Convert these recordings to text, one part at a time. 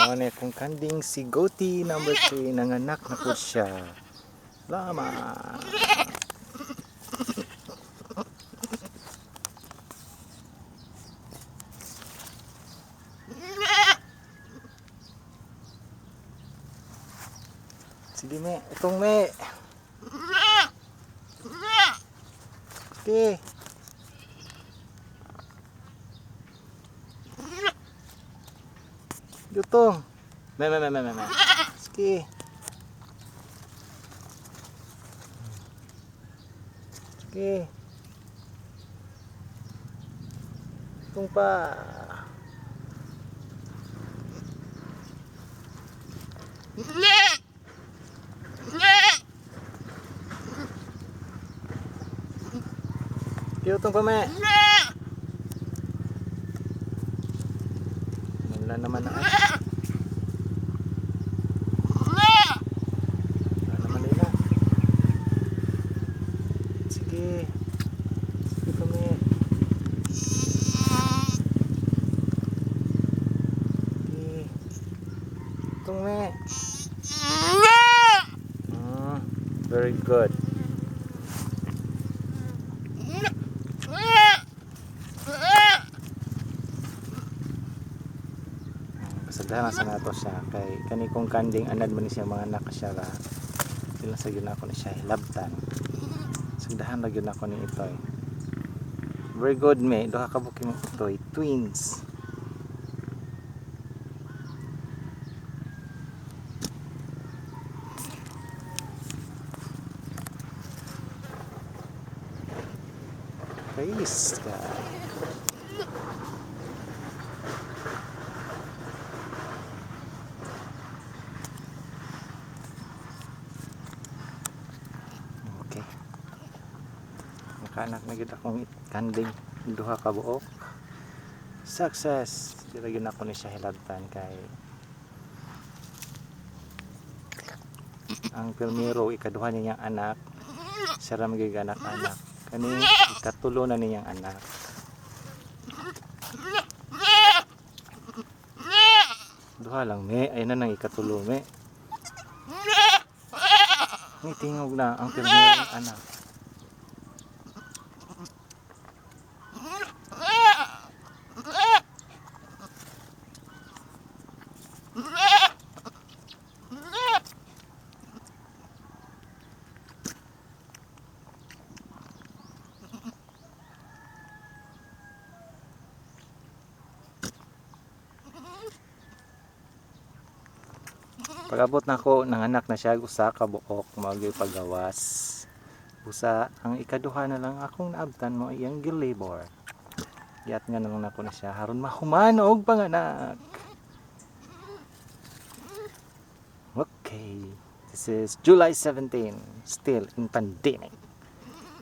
Mao ni akong kanding si Goatee number 3, nanganak na po siya. Salamat. Sige me, itong me. Sige. Jutong. Me, me, me, me, me, me. Sige. Sige. Itong pa. Jutong pa me. Wala naman na. Wala naman nila. Sige. Sige pa me. Sige. Itong me. Very good. Kasadahan sa nato siya kay kani kong kanding anad man ni siya mga anak siya ba. Sila sa gyud nako ni siya hilabtan. Sagdahan ra gyud nako ni itoy. Very good me, duha ka buki mo itoy, twins. Praise God. Okay. Nakaanak na gyud akong kanding duha ka buok. Success. Dira gyud nako ni siya hilabtan kay ang primero ikaduha niyang anak, siya ra magyud anak-anak. Kani ikatulo na niyang anak. Duha lang me, ay na nang ikatulo me. May tingog na ang primero anak. Pag-abot nako, nanganak na siya usa ka buok, mao gyud pagawas. Usa ang ikaduha na lang akong naabtan mo iyang gilabor. Yat nga na lang nako na siya haron mahuman og panganak. Okay. This is July 17, still in pandemic.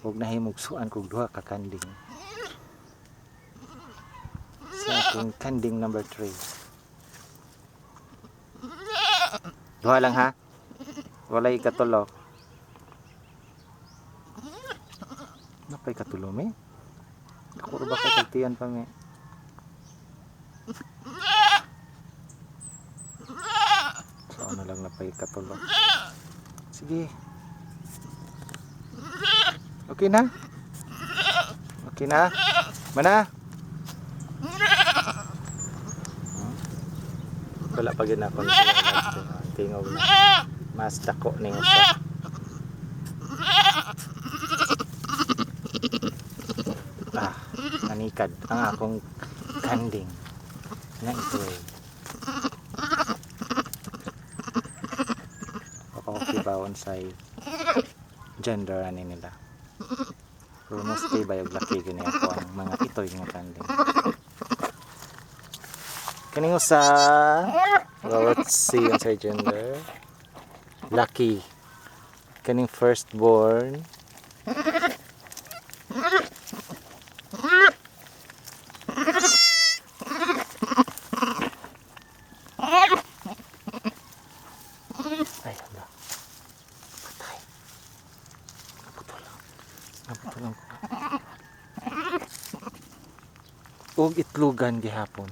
Ug nahimugsuan kog duha ka kanding. Sa akong kanding number 3. Duha lang ha? Walay ikatulo. Napay katulo me? Ako ba kay kagtiyan pa me? So ano lang napay katulo. Sige. Okay na? Okay na? Mana? Wala pa gyud ako ni tingog na. Mas dako ning usa. Ah, nanikad ang akong kanding na ito eh. Ako kibawon sa gender ani nila. Pero mostly bayog laki gini ako ang mga itoy nga kanding. Kaning usa, well, let's see unsay gender. Lucky. Kaning firstborn. Ay, hala. Patay. Naputol lang. Naputol lang ko. Ug itlogan gihapon.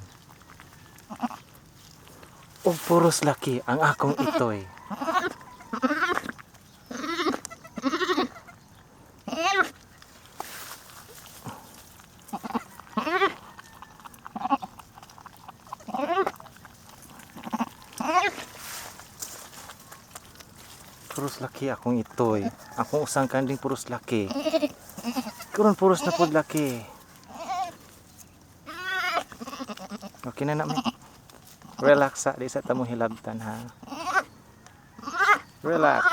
Og puros laki ang akong itoy. Puros laki akong itoy. Akong usang kanding puros laki. Karon puros na pud laki. Okay na na mi. Relax sa di sa tamo hilabtan ha. Relax.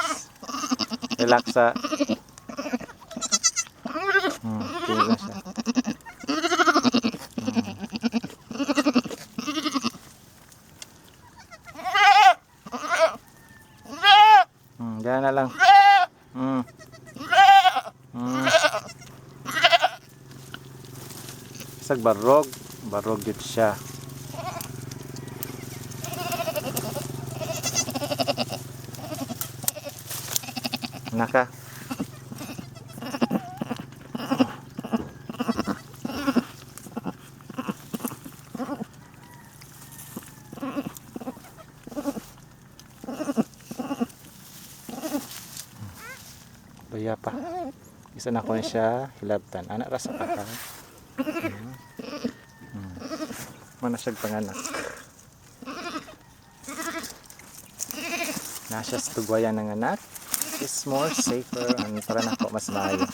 Relax sa. Tingnan siya. Diyan na lang. Isag barog, barog yun siya. Naka. Baya pa. Isa na ko na siya hilabtan. Anak rasa pa ka. Mana siya panganak. Na siya sa tugwayan ng anak. Is more safer and para nako mas maayo.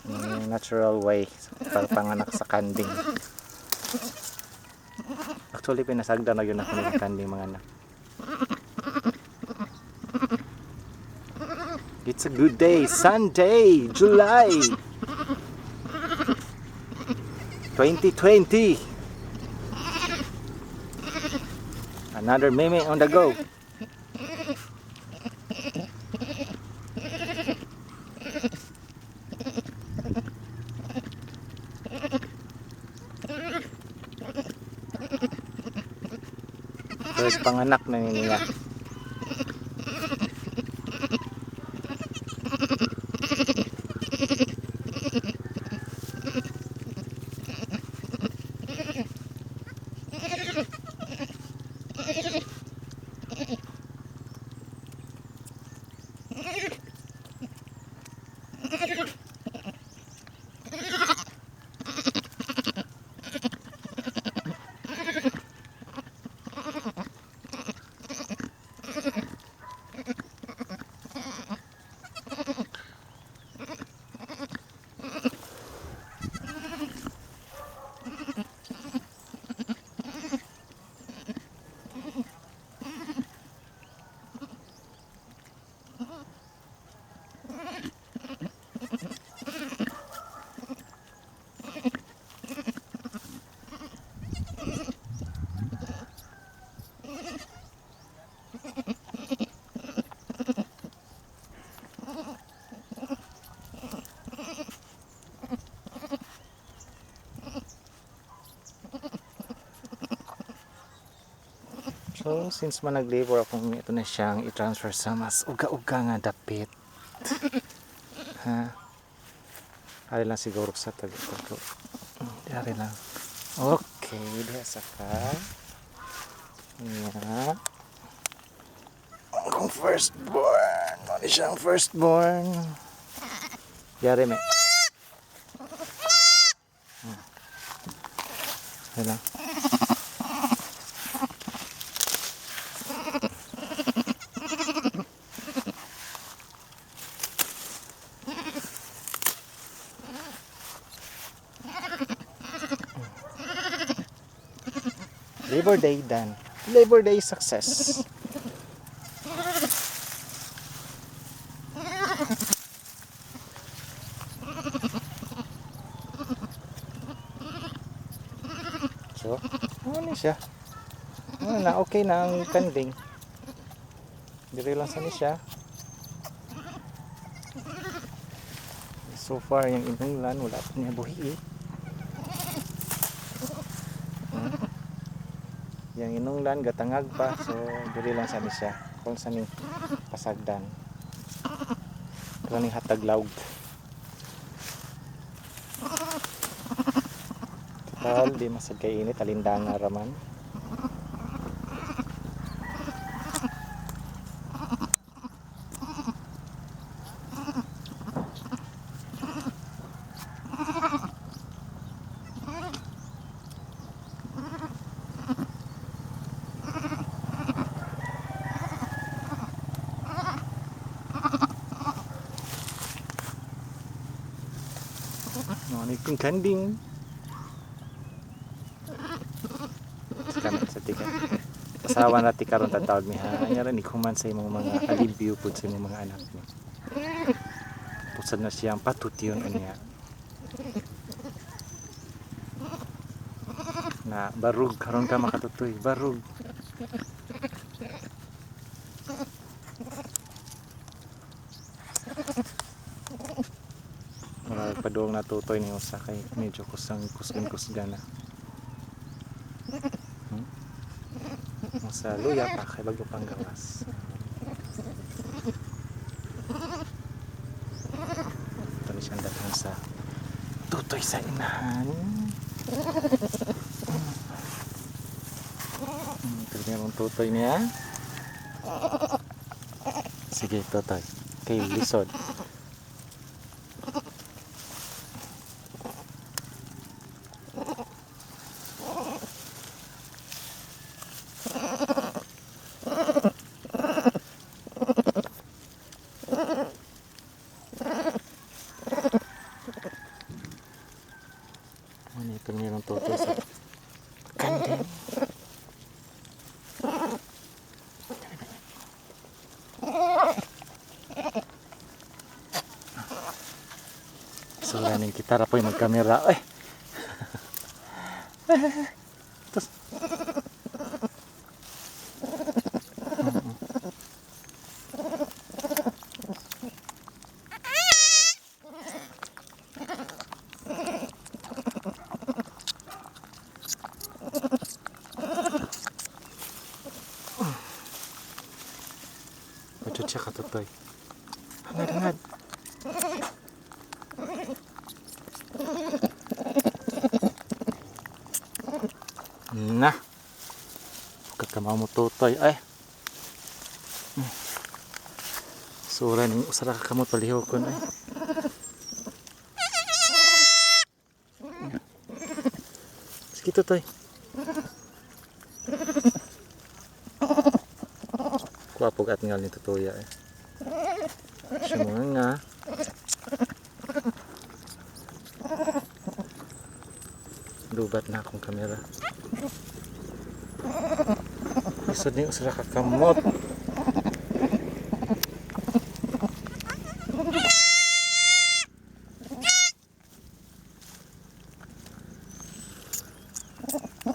Yung natural way para panganak sa kanding. Actually, pinasagda na yun ako ng kanding mga anak. It's a good day, Sunday, July 2020. Another meme on the go. Third panganak na niya. So, since man nag-labor akong ito na siyang i-transfer sa mas uga-uga nga dapit. Ha? Ari lang siguro sa tag ito. Ari lang. Okay, diha sa ka. Nga. Akong firstborn. Ano siyang firstborn? Yari me. Ari lang. Labor Day done. Labor Day success. So, ano siya? Ano na, okay na ang kanding. Dire lang sa ni siya. So far, yung inunglan, wala pa niya buhi eh. Yung inunglan, gatangag pa. So, diri lang sa ni siya. Ako sa ning pasagdan. Ako ning hatag lawg. Total, di masad kay init, alindanga raman. Ano kong kanding. Kami sa tika. Asawa na ti karon tatawag ni ha. Anya ra ni human sa imong mga alibyo pud sa imong mga anak ni. Pusad na siyang patutyon unya. Na barug karon ka makatutoy, barug. Wala pa doong natutoy ni usa kay medyo kusang kusgan kusgan na. Sa luya pa kay bago pang gawas. Ito ni siyang daghan sa tutoy sa inahan. Ito niya ang tutoy niya. Sige, tutoy. Kay lisod. Ano ito meron tutoy sa kanding. So, ganing kita ra po'y magkamera. Ay! Tapos, Pachot siya katutoy. Hangad, hangad. Na. Kakamaw mo tutoy. Ay. Sura ning usara ka kamot palihokon ay. Sige tutoy. Kuwapog at ngal ni tutoya eh. Siya mga nga. Dubat na akong kamera. Isod ni usra ka kamot.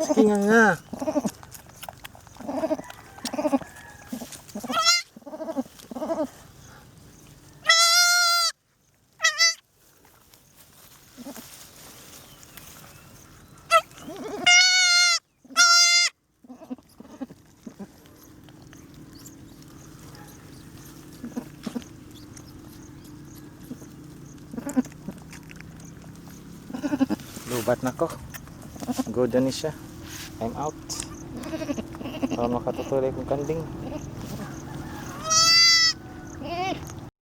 Sige nga nga. Lubat na ko. Go na ni siya. I'm out. Para makatutuloy kong kanding.